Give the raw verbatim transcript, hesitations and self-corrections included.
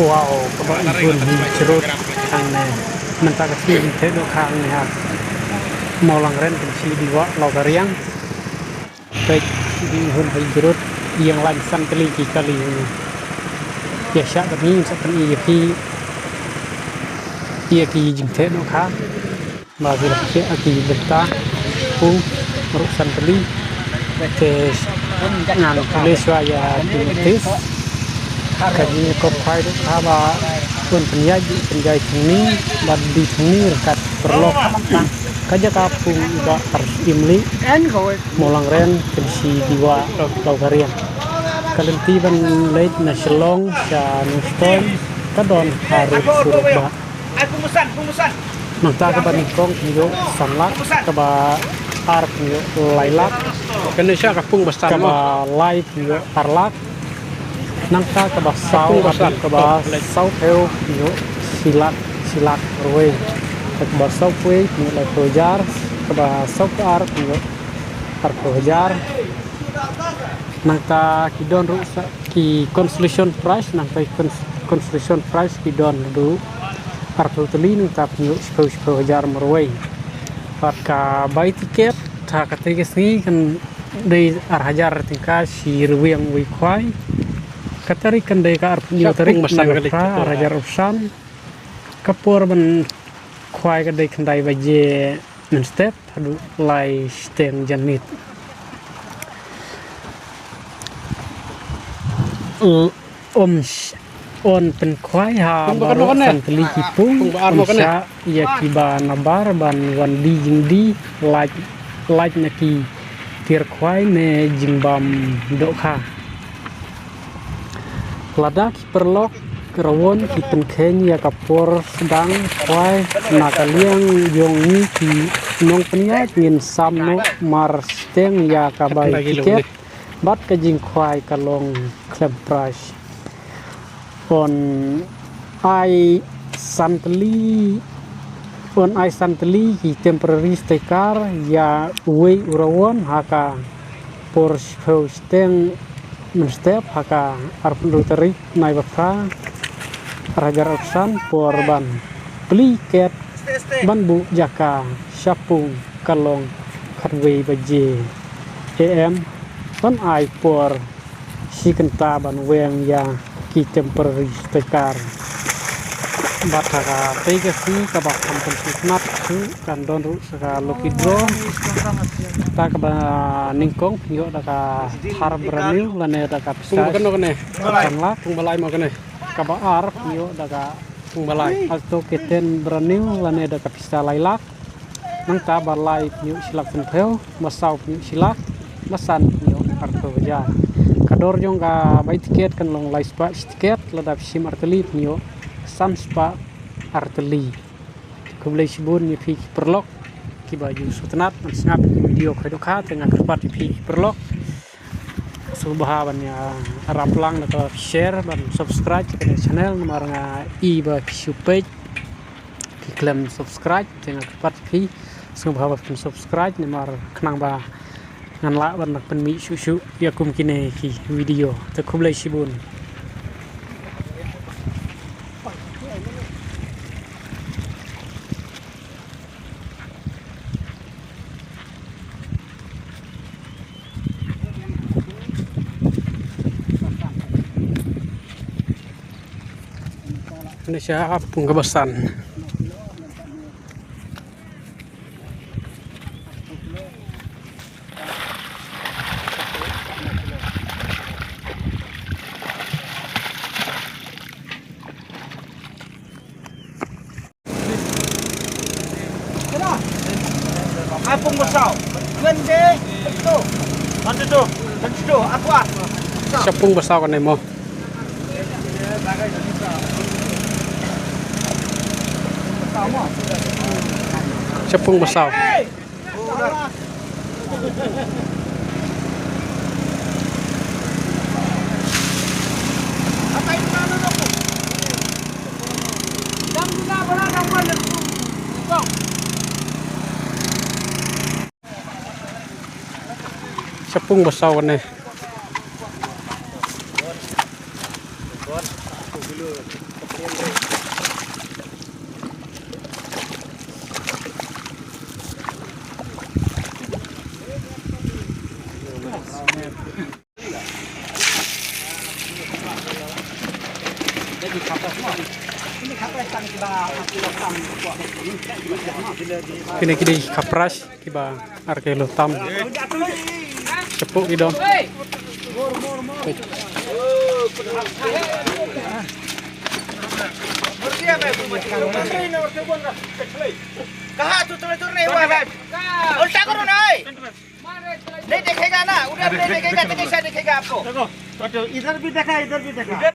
Wow, kaba i hun hi jrut hangne. Mynta ka sngi jingtheh dohkha hangne ha Mawlangren, Kynshi, Diwah, Lawkariang. Peit, i hun hi jrut, ïeng lain san tylli ki kali hangne. Ïa shah bad ngi sa pyn-i ïa phi ïa ki jingtheh dohkha. Ba ki la pyntheh ha ki bynta pung ruh san tylli. Te ngan pule shuwa ïa ki notis. Ka jingïakob khwai dohkha ba un pynïaid, pynjai thymmai bad die thymmai ryngkat paralok. Ka jaka pung i Bah Arshim Lieh, Mawlangren, Kynshi, Diwah, Lawkariang. Ka lynti ban leit na Shillong sha Nongstoiñ ka don ha Road Surok Bah. Nangta kaba nyngkong pynïoh san lak, kaba ar pynïoh lai lak, kane sha ka pung ba san, kaba lai pynïoh ar lak, nangta kaba saw, kaba sawphew pynïoh shi lak, shi lak marwei, kaba sawphew pynïoh laiphew hajar, kaba sawphew ar pynïoh arphew hajar. Nangta ki don ruh sa ki consolation prize, nangta ki cons-, consolation prize ki don ruh arphew tylli, nangta pynïoh shiphew, shiphew hajar marwei. Bad ka bai tiket ha katei ka sngi kan dei ar hajar tyngka shi rwiang wei khwai. Ka tarik kan dei ka arphew hynñiew tarik Naiwieng ar hajar arphew san. Ka por ban khwai ka dei khyndai baje mynstep haduh lai shiteng janmiet. L-, um sh-, un pynkhwai ha baroh san tylli ki pung, um shah ïa kiba nabar ban wan die jingdie, lait, lait na ki tiar khwai ne jingbam dohkha. Lada ki paralok Rawon ki pynkheiñ ïa ka por sdang khwai na ka liang jong ngi ki nongpynïaid, ngin sam noh mar shiteng ïa ka bai tiket bad ka jingkhwai ka long khlem prize. Un ai san tylli, un ai san tylli ki temporary sticker ïa uwei u rawon ha ka por shiphew shiteng mynstep ha ka arphew hynriew tarik Naiwieng ar hajar arphew san, por ban plie ket ban buh jaka sha pung ka long khatwei baje A M. Un ai por shi kynta ban weng ïa ki temporary sticker. Bad ha katei ka sngi kaba kham pynsngewtynnat shuh kan don ruh sa ka lucky draw. Ta kaba nyngkong pynïoh da ka thar brand new lane da ka pisa san lak. Kaba ar pynïoh da ka Alto K ten brand new lane da ka pisa lai lak. Nangta ba lai pynïoh shi lak sanphew, ba saw pynïoh shi lak, ba san pynïoh arphew hajar. Ka dor jong ka bai tiket kan long lai spah shi tiket, lada phi shim ar tylli pynïoh san spah ar tylli. Khublei shibun ïa phi ki paralok kiba ju sngewtynnat ban sngap ïa ki video khwai dohkha, te nga kyrpad ïa phi ki paralok sngewbha ban ïa rap lang da ka share ban subscribe ïa kane ka channel, namar nga i ba phi shu peit ki khlem subscribe, te nga kyrpad ïa phi sngewbha ba phin subscribe namar khnang ba ngan lah ban pynmih shuh shuh ïa kum kine ki video. Te khublei shibun. Kane sha pung kaba san. Ai pung ba saw. Ngan de, tu. Mantap tu. Mantap tu. Aku ah. Sha pung ba saw kane mo. Sha pung ba saw. Sha pung ba saw kane. Kine ki dei ki khapras kiba ar kilo tam. Shapoh ki dom. कहाँ तू? तूने, तूने नहीं हुआ है। उल्टा करो ना, ए। नहीं देखेगा ना, उधर नहीं देखेगा तो कैसा देखेगा आपको? देखो, तो इधर भी देखा, इधर भी देखा।